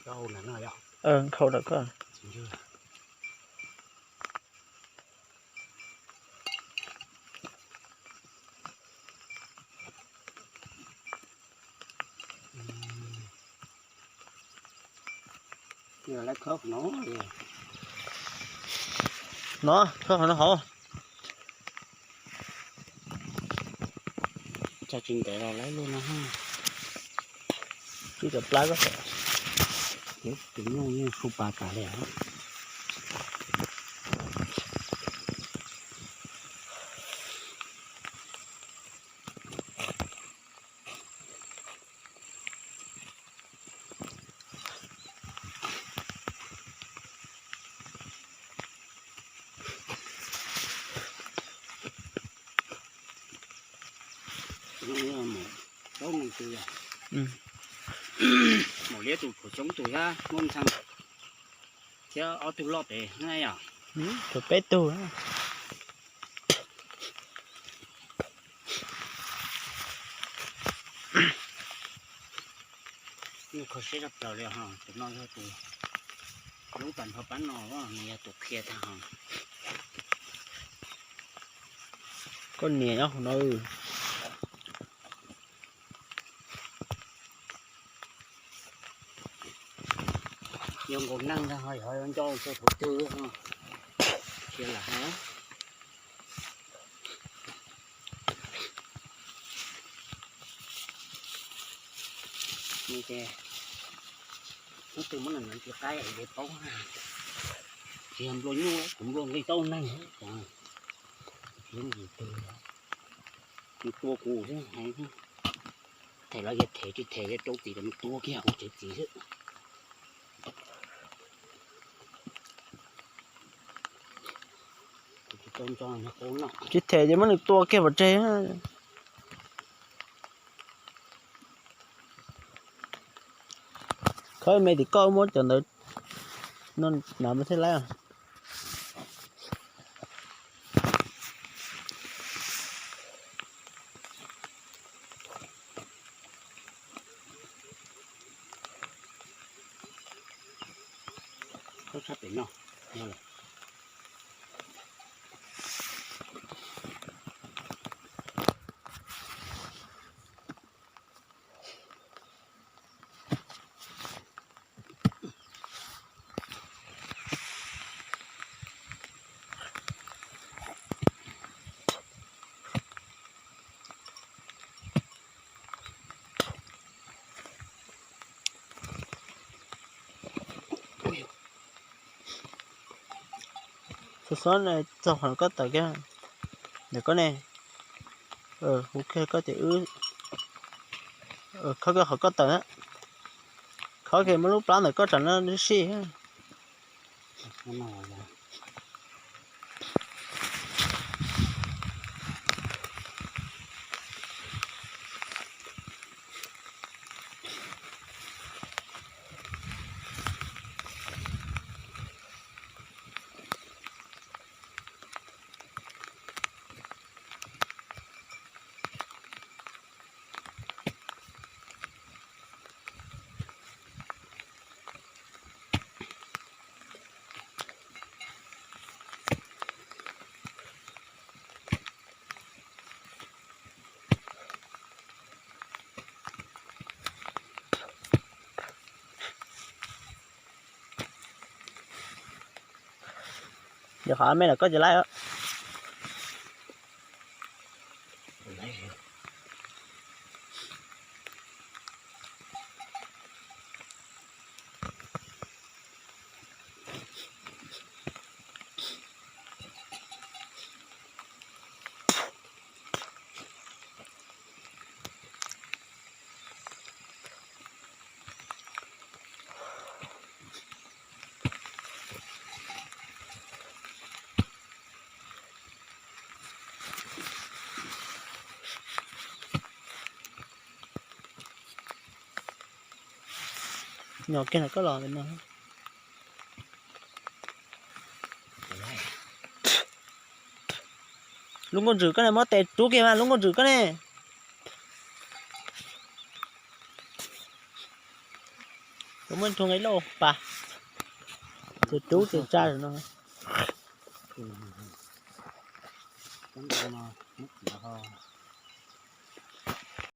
Nkhaus ntawm ko. No, khawb qhov no hauv. Tsis ntev los lawm no. Tsis cov plab ko. Tus nyuj yeej su pas tas li. Maum liab tus phuam xyoob tus thiab muaj ntxhee thiab ob tug loj pem na yom. Peb tug. Nyuj kho siab tshaj plaws li ho, tus no yog tus lub pas nrho pab no, nws yog tus qhia tag ho. Koj niam nyob hauv no. Yog nkaus neeg ntag ho yog nco txog thaum twg no. Cia lam hais. Hnub twg muab nws ntxiv qaib es paub. Tsis yog nplua nyuj, kuv nplua nqi tau neeg. Nws tua kuv xwb, them los yog them tsis them yog rau txim rau nws tua kiag ua tsev txiv xwb. Tsis them ces muab nws tua kiag pov tseg. Khawb me tim koj muab cov ntawd no, nav mas thiaj laib. Xob xob txog qhov koj tawm kiag ntawm koj ne. Kuv kiag koj ces wb khawb kiag qhov koj tawm na. Khawb kiag muab lub plab ntawm koj tsam no sib. Yog qhov me los koj tsis laib. Nyob kiag no koj los no. Lub nkauj ntswg koj ne, muab tes rub kiag mas lub nkauj ntswg koj ne. Muaj ntug nqi lauj pas, ces rub ces tsa no. Muab txiav ho.